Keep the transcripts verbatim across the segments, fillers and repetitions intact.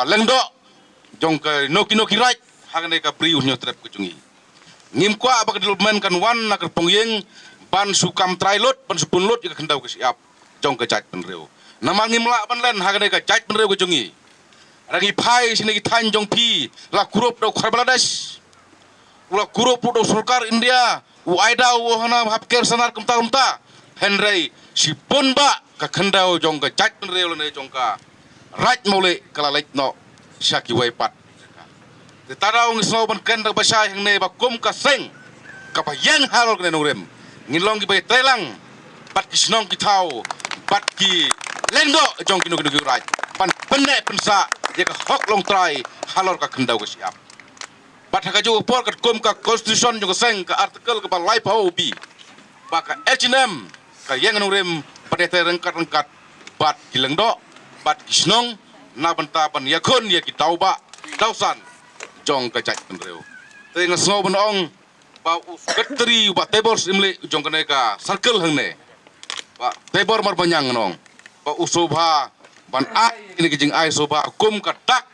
lyngdoh jong ka no ki no ki raid ha kane ka Bri U Hynñiewtrep ka jong ngi. Ngim kwah ba ka development kan wan na ka pong ïing ban shu kam trai lut, ban shu pun lut ïa ka khyndew ka shyiap jong ka jaitbynriew. Namar ngim lah ban len ha kane ka jaitbynriew ka jong ngi. Rangi phai shane ki thaiñ jong phi, la kurup da u khar Bangladesh, u la kurup da u sorkar India, u ai da u hana hap ker sanar kumta kumta. Hynrei shibun ba ka khyndew jong ka jaitbynriew lane jong ka raid Mawlai ka la leit noh sha kiwei pat. Te ta daw ngi sngew ban kren da ba shai hangne ba kum ka seng kaba ïeng halor kane nongrim, ngin long kiba ïatrei lang bad ki shnong ki thaw bad ki lyngdoh jong kino kino ki raid ban pynneh pynsah ïa ka hok longtrai halor ka khyndew ka shyiap. Bad ha kajuh ka por katkum ka constitution jong ka seng, ka article kaba laiphew B, ba ka H N M ka ïeng nongrim ban ïatrei ryngkat ryngkat bad ki lyngdoh bad ki shnong na bynta ban ïakhun ïa ki daw bah daw san jong ka jaitbynriew. Te nga sngew ban ong ba u secretary, u Bah Tebor Syiemlieh jong kane ka circle hangne, Bah Tebor Marbaniang, nong ba u sngewbha ban ai kine ki jingai sngewbha kum ka dak.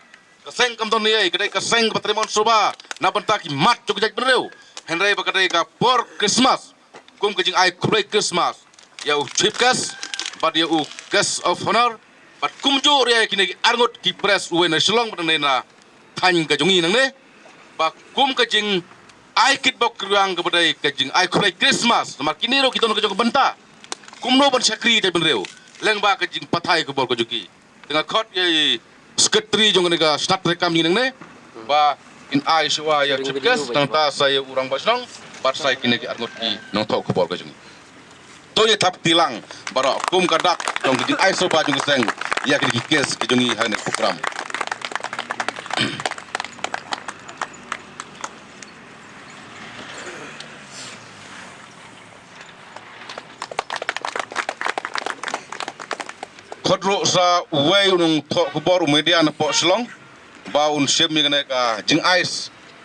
Ka seng kam don ei ei, ka dei ka seng kaba trei mon sngewbha na bynta ki mat jong ka jaitbynriew. Hynrei ba ka dei ka por Christmas, kum ka jingai khublei Christmas ïa u chief guest bad ïa u guest of honor bad kumjuh ruh ïa kine ki arngut ki press, uwei na Shillong bad nangne na thaiñ ka jong ngi nangne, ba kum ka jingai kitbok kitrwiang kaba dei ka jingai khublei Christmas, namar kine ruh ki don ka jong ka bynta kumno ban shakri ïa ka jaitbynriew lyngba ka jingpathai khubor ka jong ki. Te nga khot ïa i secretary jong kane ka shnat treikam jong ngi nangne ba in ai shuwa ïa chief guest, nangta sa ïa u rangbah shnong bad sa ïa kine ki arngut ki nongthoh khubor ka jong ngi. To ïa thap kti lang baroh kum ka dak jong ka jingai sngewbha jong ka seng ïa kine ki guest ki jong ngi ha kane ka program. Khot ruh sa uwei u nongthoh khubor u media na poh Shillong ba un shim ïa kane ka jingai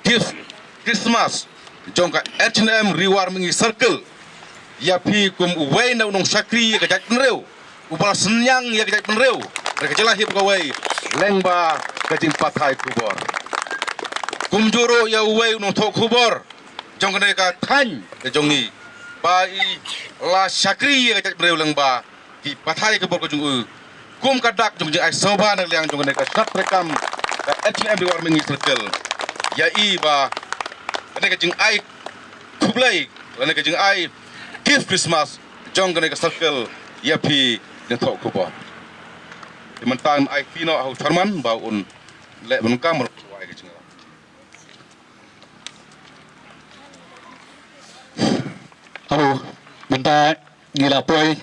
gift Christmas jong ka H N M Ri War Mihngi Circle ïa phi kum uwei na u nongshakri ïa ka jaitbynriew uba la synñiang ïa ka jaitbynriew, re ka jylla hi bad kawei, lyngba ka jingpathai khubor. Kumjuh ruh ïa uwei u nongthoh khubor jong kane ka thaiñ ka jong ngi ba i la shakri ïa ka jaitbynriew lyngba ki pathai khubor ka jong u kum ka dak jong ka jingai sngewbha na liang jong kane ka shnat treikam ka H N M Ri War Mihngi Circle. Ïa i ba kane ka jingai khublei lane ka jingai gift Christmas jong kane ka circle ïa phi nongthoh khubor. Te mynta ngan ai kti noh ha u chairman ba un leh ban kam ruh ka jingai. Hello, mynta ngi la poi